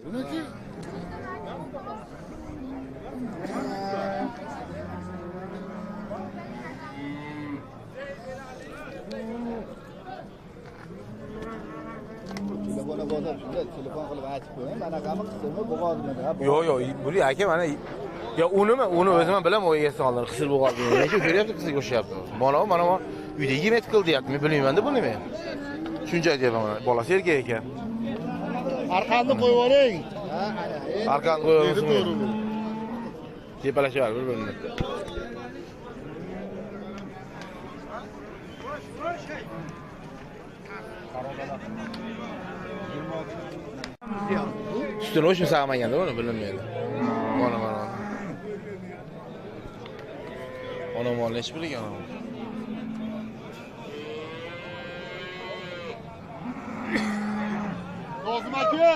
Nima? Telefona bosib shunday telefon qilib aytib qo'ying, manaqami qisirmi, bo'g'ozmi? Yo'q, yo'q, buni aka mana yo unimi, uni o'zim ham bilaman, u egasi oldin qisir bo'g'oz. Nega ko'ryapti, qisirga o'xshayapti. Mana mana uyda yemak qil deyapti, men bilmayman-da buni men. Shuncha aytyapman mana, bolasi erkak ekan. Arqonni qo'yib oling. Ha, ana. Arqonni qo'yamiz. Tepalashyapti bir-birini. Sutini o'shmi sag'maganda buni bilinmaydi. Mana mana. Ona mol nechi pul ekan? Nozim aka.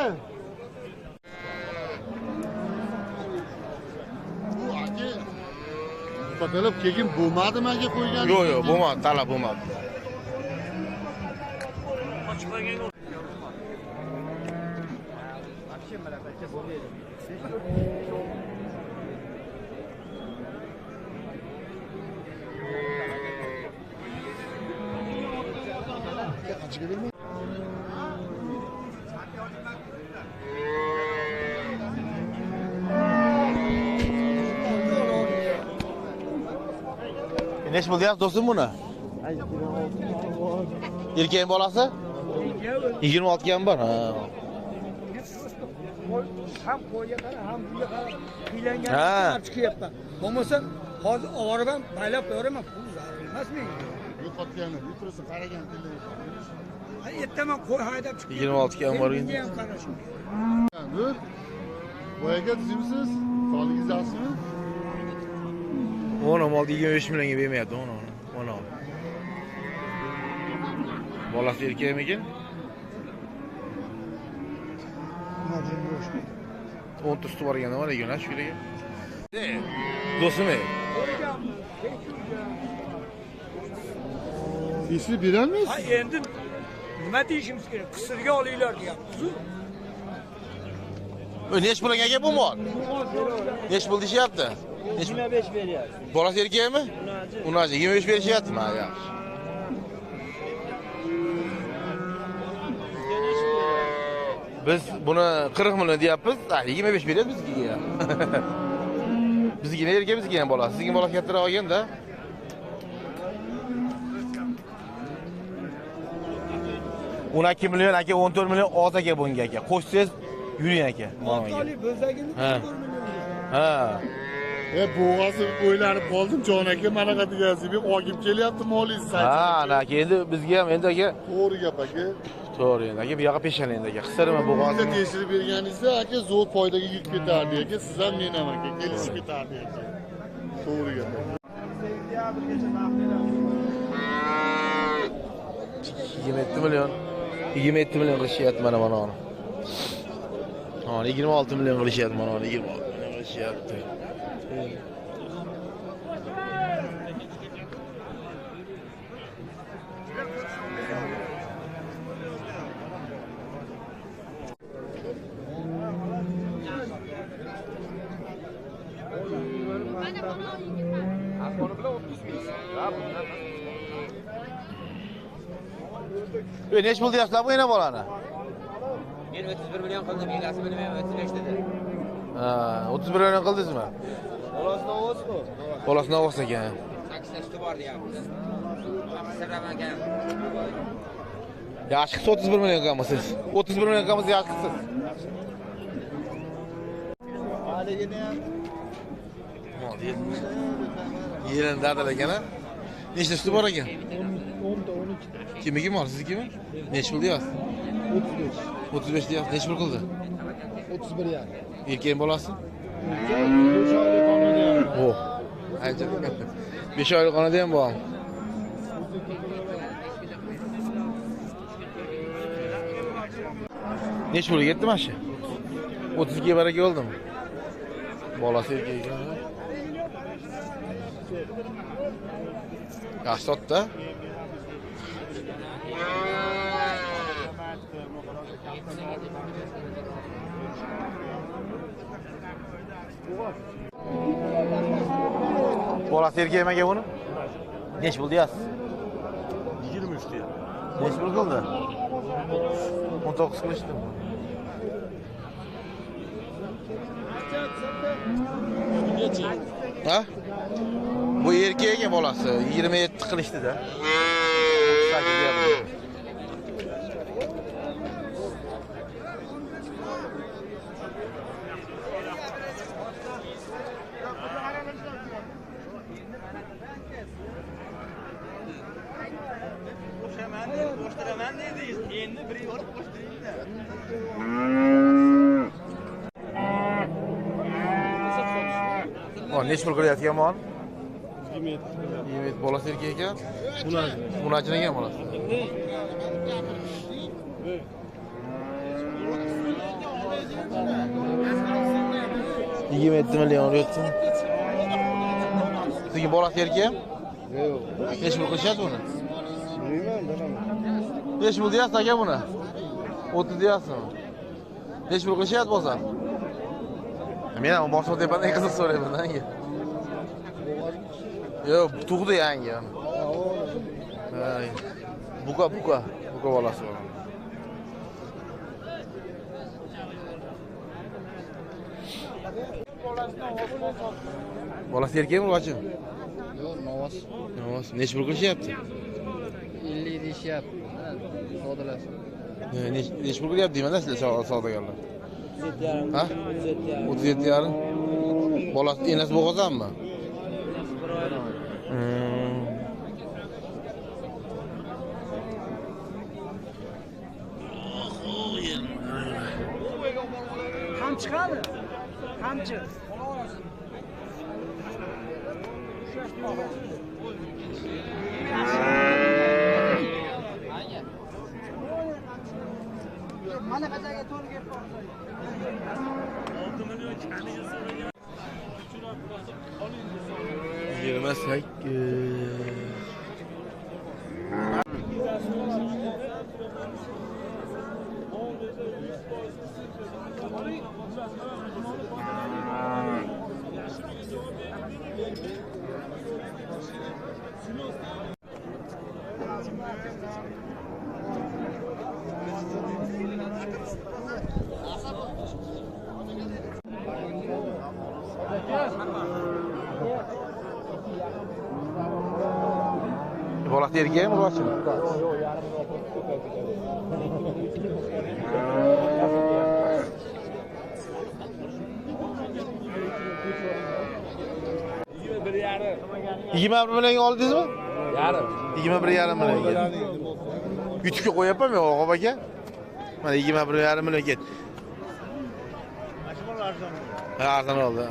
Bu aka sotilib keyin bo'lmadimi aka qo'ygan? Yo'q, yo'q, bo'lmadi, talab bo'lmadi. Nechi pul deyapsiz do'stim buni? Erkak bolasi? 26 ga ham bor. Ha. Ham qo'yga qara, ham bunga qara. Qiylangan chiqyapman. Bo'lmasa hozir ovorib ham baylab qo'yaraman, pul zarur emas menga. Yo'qotgani, yutursa qaragan telefon. Ha, ertaman qo'y haydab chiqib. 26 ga ham bor endi. Bunga ham qarashim kerak. Nur. Boy aka tuzimsiz? Sog'ligingiz yaxshimi? 10 25 millionga bermayapti, 10 10. Bolasi erkakmikin? 10 ta suti bor ekan, nima degan, shu kerak. Do'stim, Esli berolmaysiz? Ha, endi nima deyishimiz kerak? Qisirga olinglar deyapmiz-ku. Nechi pul aka bu mol? Nechi pul deyishyapti? 25 beryapti. Bolasi erkakmi? Unachi 25 berishyaptimi? Ha, yaxshi. Biz buni 40 million deyapmiz, 25 beryapti bizga ham. Bizga ne erkak, bizga ham bolasi. Sizning bolasi kattaroq olganda. 12 million aka, 14 million oz aka bunga aka. Qo'shsangiz yuring aka. Ha. Ha. Bo'g'ozi o'ylanib qoldim, jon aka, manaqa degansiz, men olgim kelyapti molingizni. Ha, ana aka, endi bizga ham endi aka. To'g'ri gap aka. To'g'ri endi aka, bu yoqqa peshana endi aka. Qisirmi bo'g'ozi? Bitta tekshirib berganingizda aka zo'r foydaga yetib ketardi aka, siz ham men ham aka, kelishib ketardi aka. To'g'ri gap aka. 27 million. 27 million qilishyapti mana mana uni. Ha, 26 million qilishyapti mana uni, 26 million qilishyapti. Nechi pul deyapsizlar bu yana bolani? Men 31 million qildim, egasi bilmayman 35 dedi. Ha, 31 million qildingizmi? Bolasi novvosmi? Bolasi novvos ekan. 8 ta suti bor deyapti. Sirlaman ekan. Yaxshi qilsa 31 million qilmasiz. 31 million qilmasiz, yaxshi qilsiz. Haligini ham Yerin dadil ekan a? Nechta suti bor ekan? 10 ta 12 ta. Kimniki mol, siznikimi? Nechi pul deyapsiz? 35. 35 deyapsiz. Nechi pul qildi? 31 yarim. Erkak bolasi? Erkak 5 oylik xonada ham. Oh. Ancha. 5 oylik xonada ham bor. Nechi pulga ketdi mana shu? 32 ga baraka bo'ldimi? Bolasi erkak ekan. Yaxshi sotdi. Bolasi erkakmi aka buni? Nechi pul deyapsiz? 23 deyapti. Nechi pul qildi? 19 qilishdi. Ha? Bu erkak ekan bolasi. 27 qilishdi-da. 38 deyapti. Nechi pul qilayotgan mol? 27. 27 bolasi erkak ekan. Munajin ekan bolasi. 27 million uryapti. Sizga bolasi erkak? Yo'q. Nechi pul qilishyapti buni? Bilmayman, bilaman. Nechi pul deyapsiz aka buni? 30 deyapsizmi? Nechi pul qilishyapti bozor? Men ham Boshqo'tepadan eng qiziq so'rayman yangi. Yo'q, tug'di yangi. Buqa, buqa, buqa bolasi bor. Bolasi erkakmi, urg'ochimi? Yo'q, novos. Novos. Nechi pul qilishyapti? 50 deyishyapti. Savdolashib. Nechi pul qilyapti deyman-da sizlar savdogarlar. 37,5. Ha? 37,5. Bolasi enasi bo'g'ozanmi? Qamchi qani? Qamchi. Mana qachaga to'g'ri kelib qoldi. 6 million kamiga so'ragan. 28. Bolasi erkakmi, urg'ochimi? Yo'q, yarim Yigirma bir millionga oldingizmi? Yarim. 21,5 millionga. YouTube'ga qo'yapmanmi, Og'ob aka? Mana 21,5 million ketdi. Ha, arzon oldi.